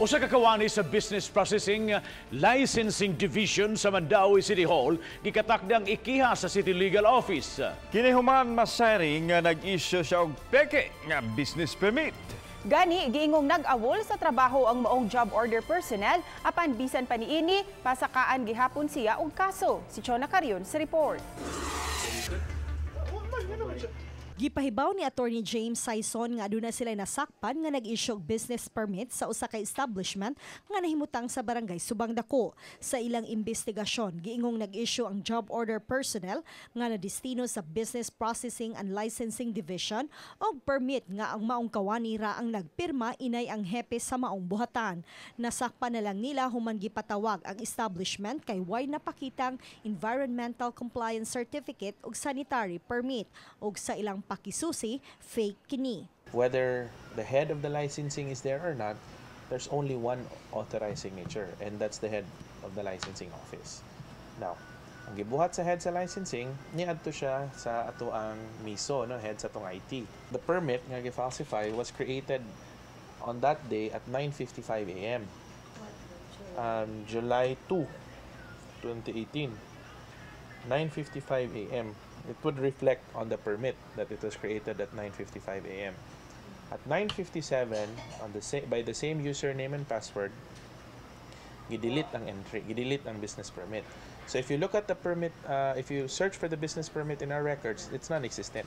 Usa ka kawani sa Business Processing Licensing Division sa Mandaue City Hall gikatakdang ikiha sa City Legal Office. Kini human masayri nga nag-issue siya og peke nga business permit. Gani, giingong nag-awol sa trabaho ang maong job order personnel, apan bisan pa niini, pasakaan gihapon siya og kaso. Si Chona Carion sa report. Gipahibaw ni Attorney James Saison nga aduna sila nasakpan nga nag-issue og business permit sa usa ka establishment nga nahimutang sa Barangay Subang Dako. Sa ilang investigasyon, giingong nag-issue ang job order personnel nga nadestino sa Business Processing and Licensing Division og permit nga ang maong kawani ra ang nagpirma, inay ang hepe sa maong buhatan. Nasakpan na lang nila human gipatawag ang establishment kay way napakitang environmental compliance certificate ug sanitary permit, ug sa ilang pakisusi, fake kini. Whether the head of the licensing is there or not, there's only one authorized signature, and that's the head of the licensing office. Now, ang gibuhat sa head sa licensing, niadto siya sa atoang MISO, no, head sa atong IT. The permit nga gi-falsify was created on that day at 9:55 a.m. July 2, 2018. 9:55 a.m. It would reflect on the permit that it was created at 9:55 a.m. At 9:57 on the by the same username and password, gidelete ang entry, gidelete ang business permit. So if you look at the permit, if you search for the business permit in our records, it's non-existent.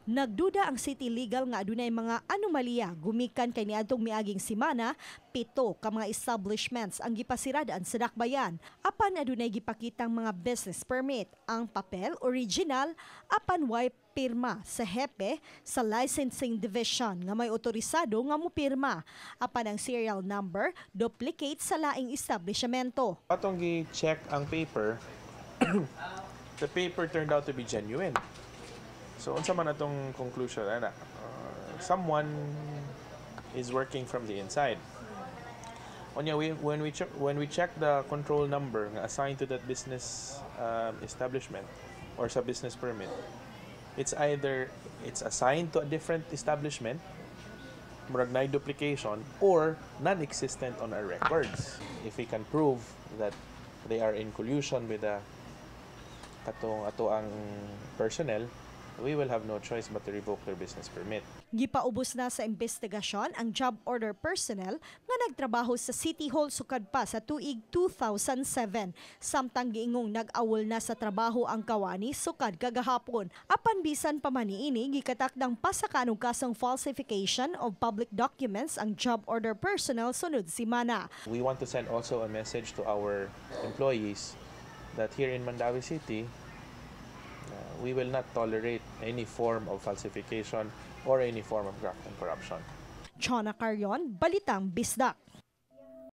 Nagduda ang City Legal nga adunay mga anomalya gumikan kay niadtong miaging simana, 7 ka mga establishments ang gipasiradaan sa dakbayan. Apan adunay gipakitang mga business permit. Ang papel original, apan way pirma sa hepe sa licensing division nga may otorisado nga mupirma. Apan ang serial number duplicate sa laing establishmento. Atong gi-check ang paper, the paper turned out to be genuine. So unsa man atong conclusion ana? Someone is working from the inside. Unya we, when we check the control number nga assigned to that business establishment or sa business permit, it's either it's assigned to a different establishment, murag naay duplication, or non-existent on our records. If we can prove that they are in collusion with the katong atoang personnel, we will have no choice but to revoke their business permit. Gipaubos na sa investigasyon ang job order personnel nga nagtrabaho sa City Hall sukad pa sa tuig 2007. Samtang giingong nag-awol na sa trabaho ang kawani sukad kagahapon. Apan bisan pa man niini, gikatakdang pasakaan og kasong falsification of public documents ang job order personnel sunod simana. We want to send also a message to our employees that here in Mandaue City, we will not tolerate any form of falsification or any form of graft and corruption. Chona Carion, Balitang Bisdak.